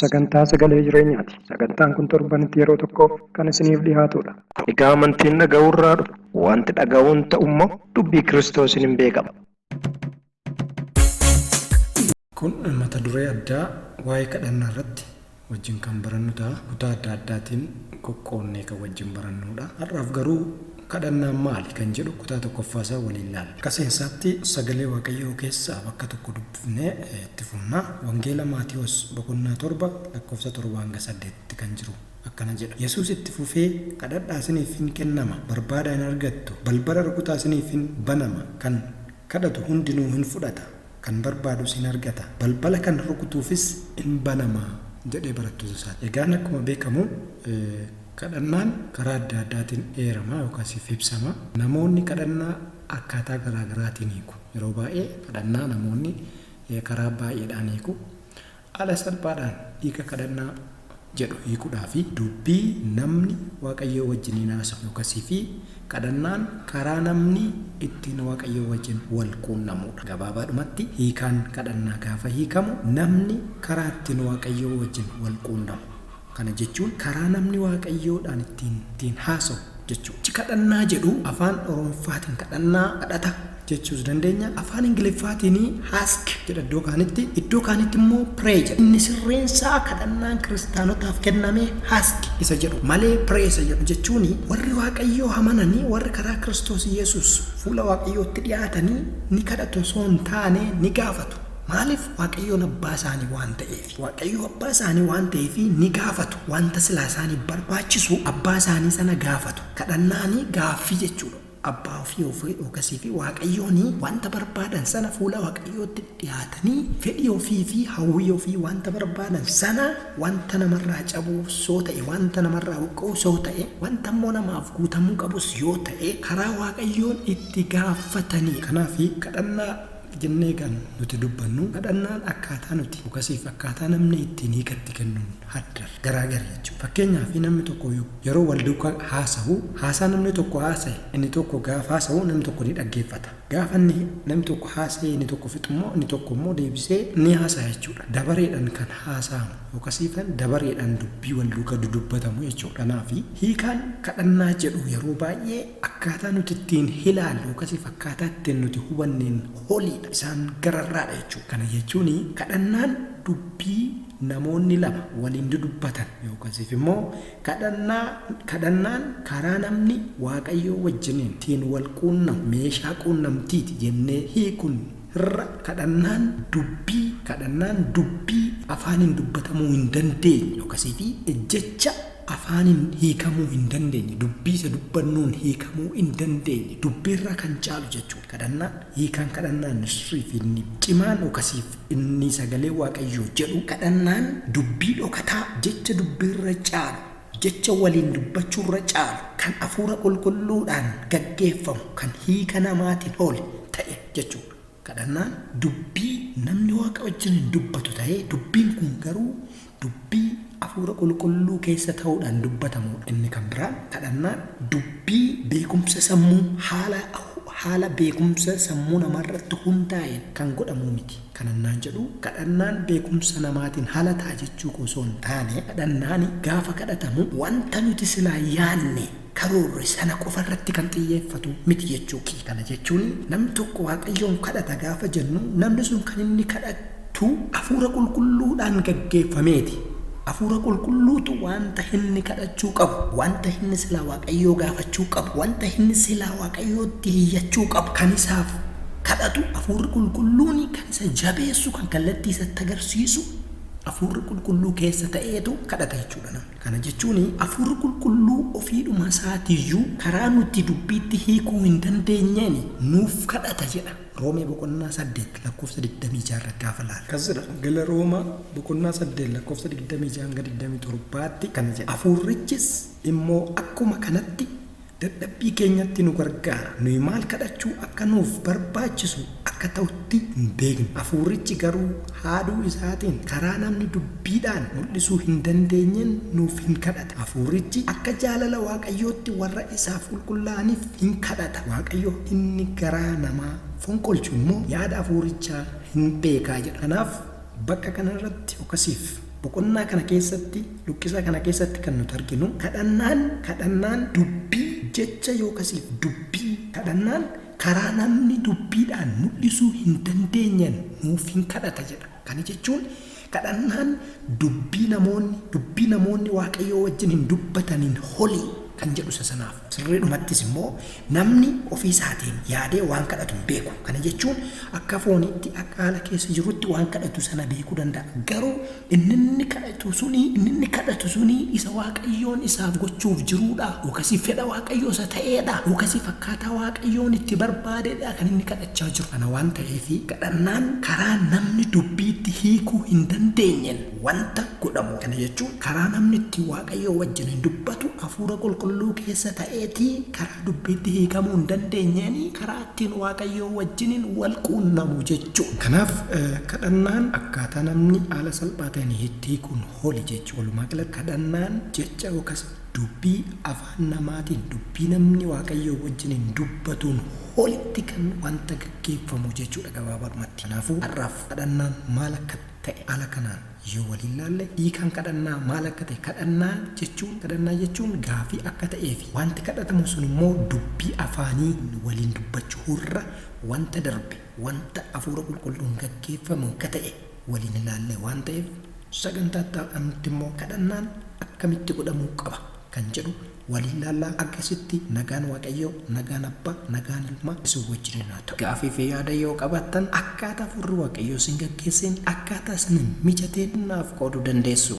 sagantaa sagalee jireenyaati. Sagantaan kun torbanitti yeroo tokkoof kan isiniif dhiyaatudha. Egaa amantiin dhaga'uurraa dhufa. Wanti dhaga'uun ta'u immoo dubbii Kiristoosiin hin beekama. Kun mata duree addaa waa'ee kadhannaa irratti wajjin kan barannu ta'a. Kutaa adda addaatiin qoqqoonnee kan wajjin barannudha. Har'aaf garuu kadhannaan maali kan jedhu kutaa tokkoffaa isaa waliin ilaalla. Akka seensaatti sagalee Waaqayyoo keessaa bakka tokko dubbifnee itti fufna. Wangeela Maatiyoos boqonnaa 7 lakkoofsa 7 hanga 8tti kan jiru akkana jedha. Yesuus itti fufee, Kadhadhaa isiniif in kennama, barbaadaa in argattu, balbala rukutaa isiniif in banama, kan kadhatu hundinuu in fudhata, kan barbaadus in argata, balbala kan rukutuufis in banama jedhee barattoota isaatti. Egaan akkuma beekamu kadhannaan karaa adda addaatiin eerama yookaas ibsama. Namoonni kadhannaa akkaataa garaa garaatiin hiiku. Yeroo baay'ee kadhannaa namoonni karaa baay'eedhaan hiiku. Haala salphaadhaan hiika kadhannaa jedhu hiikuudhaafi dubbii namni Waaqayyoo wajjiniin haasa'u yookasii fi kadhannaan karaa namni ittiin Waaqayyoo wajjin wal quunnamuudha. Gabaabaadhumatti hiikaan kadhannaa gaafa hiikamu namni karaa ittiin Waaqayyoo wajjin wal quunnamu. Kana jechuun karaa namni Waaqayyoodhaan ittiin ittiin haasa'u jechuudha. Jechi kadhannaa jedhu afaan Oromoffaatiin kadhannaa, kadhata jechuus dandeenya. Afaan Ingiliffaatiin ask jedha iddoo kaanitti, iddoo kaanitti immoo pray jedha. Inni sirriinsaa kadhannaan kiristaanotaaf kenname ask isa jedhu malee pray isa jedhu jechuun warri Waaqayyoo amananii warri karaa Kiristoos Yesuus fuula Waaqayyootti dhiyaatanii ni kadhatu osoo hin taane ni gaafatu. Maaliif? Waaqayyoon abbaa isaanii waan ta'eef. Waaqayyo abbaa isaanii waan ta'eef ni gaafatu. Wanta silaa isaaniif barbaachisu abbaa isaanii sana gaafatu. Kadhannaani gaaffii jechuudha. Abbaa ofii ofii fi Waaqayyoon wanta barbaadan sana fuula Waaqayyootti dhiyaatanii fedhii ofii fi hawwii ofii wanta barbaadan sana wanta namarraa cabuu soo ta'e, wanta namarraa buqqa'u soo ta'e, wanta immoo namaaf guutamuu qabus yoo ta'e karaa Waaqayyoon itti gaafatanii. Kanaaf kadhannaa jennee kan nuti dubbannu kadhannaan akkaataa nuti yookaasiif akkaataa namni ittiin hiikatti kennuun adda garaagara jechuudha. Fakkeenyaaf namni tokko yeroo wal duukaa haasa'u haasaa namni tokko haasa'e inni tokko gaafa haasa'u namni tokko ni dhaggeeffata. Gaafa inni namni tokko haasa'e inni tokko fixu immoo inni tokko immoo deebisee ni haasa'a jechuudha. Dabareedhaan kan haasa'amu yookaasiif dabareedhaan dubbii wal duukaa dudubbatamu jechuudha. Kanaaf hiikaan kadhannaa jedhu yeroo baay'ee akkaataa nuti ittiin ilaallu yookaasiif akkaataa ittiin nuti hubanneen holiidha. Isaan gararraadha jechuudha. Kana jechuun kadhannaan dubbii namoonni lama waliin dudubbatan yookaasiif immoo kadhannaan karaa namni Waaqayyoo wajjiniin ittiin wal quunnamu meeshaa quunnamtiiti jennee hiikuun irra kadhannaan dubbii afaaniin dubbatamuu hin dandeenye yookaasii fi jecha afaaniin hiikamuu hin dandeenye, dubbii isa dubbannuun hiikamuu hin dandeenye, dubbiirra kan caalu jechuudha. Kadhannaan hiikaan kadhannaan sirrii fi inni cimaan yookaasiif inni sagalee Waaqayyoo jedhu kadhannaan dubbii dhokataa jecha dubbiirra caalu, jecha waliin dubbachuurra caalu, kan hafuura qulqulluudhaan gaggeeffamu, kan hiika namaatiin ol ta'e jechuudha. Kadhannaan dubbii namni Waaqa wajjin hin dubbatu ta'ee dubbiin kun garuu dubbii hafuura qulqulluu keessa ta'uudhaan dubbatamudha. Inni kan biraan kadhannaan dubbii beekumsa sammuu haala beekumsa sammuu namaarratti hundaa'een kan godhamu miti. Kadhannaan jedhu kadhannaan beekumsa namaatiin haala ta'a jechuu osoo hin taane kadhannaan gaafa kadhatamu wanta nuti silaa yaanne karoorre sana qofa irratti kan xiyyeeffatu miti jechuu. Kana jechuun namni tokko Waaqayyoon kadhata gaafa jennu namni sun kan inni kadhatu hafuura qulqulluudhaan gaggeeffameeti. Hafuura qulqulluutu wanta inni kadhachuu qabu, wanta inni silaa Waaqayyoo gaafachuu qabu, wanta inni silaa Waaqayyootti hiyyachuu qabu kan isaaf kadhatu hafuurri qulqulluun kan isa jabeessu, kan kallattii isatti agarsiisu hafuurri qulqulluu keessa ta'eetu kadhata jechuudha namni. Kana jechuun hafuurri qulqulluu ofiidhuma isaatiiyyuu karaa nuti dubbiitti hiikuu hin dandeenyeen nuuf kadhata jedha. Roomee boqonnaa 8 lakkoofsa 26 irratti gaafa ilaalu. Akkas jedha. Gala Roomaa boqonnaa 8 lakkoofsa 26 hanga 27tti kana jedha. Hafuurrichis immoo akkuma kanatti dadhabbii keenyatti nu gargaara. Nuyi maal kadhachuu akka nuuf barbaachisu akka ta'utti hin beeknu. Hafuurrichi garuu haaduu isaatiin karaa namni dubbiidhaan mul'isuu hin dandeenyeen nuuf hin kadhata. Hafuurrichi akka jaalala Waaqayyootti warra isaaf qulqullaa'aniif hin kadhata. Waaqayyo inni garaa namaa fonqolchu immoo yaada hafuurichaa hin beekaa jedha. Kanaaf bakka kanarratti yookaasiif Boqonnaa kana keessatti, luqqisa kana keessatti kan nuti arginu kadhannaan dubbii jecha yookasiif dubbii kadhannaan karaa namni dubbiidhaan mul'isuu hin dandeenyeen nuuf hin kadhata jedha. Kana jechuun kadhannaan dubbii namoonni Waaqayyoo wajjin hin dubbataniin holii kan jedhu isa sanaaf. Sirriidhumattis immoo namni ofii isaatiin yaadee waan kadhatu hin beeku. Kana jechuun akka foonitti, akka haala keessa jirutti waan kadhatu sana beekuu danda'a. Garuu inni inni kadhatu suni isa Waaqayyoon isaaf gochuuf jiruudha. Yookaas fedha Waaqayyoo isa ta'eedha. Yookaas fakkaataa Waaqayyoon itti barbaadeedha kan inni kadhachaa jiru. Kana waan ta'eef, kadhannaan karaa namni dubbiitti hiikuu hin dandeenyeen wanta godhamu. Kana jechuun karaa namni itti Waaqayyoo wajjin hin dubbatu, hafuura qulqulluu keessa ta'eetii karaa dubbiitti hiikamuu hin dandeenyeen karaa ittiin Waaqayyoo wajjiniin wal quunnamu jechuudha. Kanaaf kadhannaan akkaataa namni haala salphaa ta'een itti hiikuun holi jechuudha. Walumaa galatti kadhannaan jecha yookaas dubbii afaan namaatiin, dubbii namni Waaqayyoo wajjiniin dubbatuun holitti kan wanta gaggeeffamu jechuudha gabaabaadhumatti. Kanaafuu har'aaf kadhannaan maal akka ta'e haala kanaan yoo waliin laalle, hiikaan kadhannaa maal akka ta'e, kadhannaa jechuun gaafii akka ta'ee fi wanti kadhatamu sun immoo dubbii afaanii waliin dubbachuu irra wanta darbe, wanta hafuura qulqulluun gaggeeffamu akka ta'e waliin ilaalle waan ta'eef, sagantaa itti immoo kadhannaan akkamitti godhamuu qaba kan jedhu waliin laallaa. Akkasitti nagaan Waaqayyoo, nagaan Abbaa, nagaan Ilmaa isin wajjin haa ta'u. Gaafii fi yaada yoo qabaattan, akkaataa hafuurri Waaqayyoo isin gaggeesseen, akkaataa isin mijateen naaf qooduu dandeessu.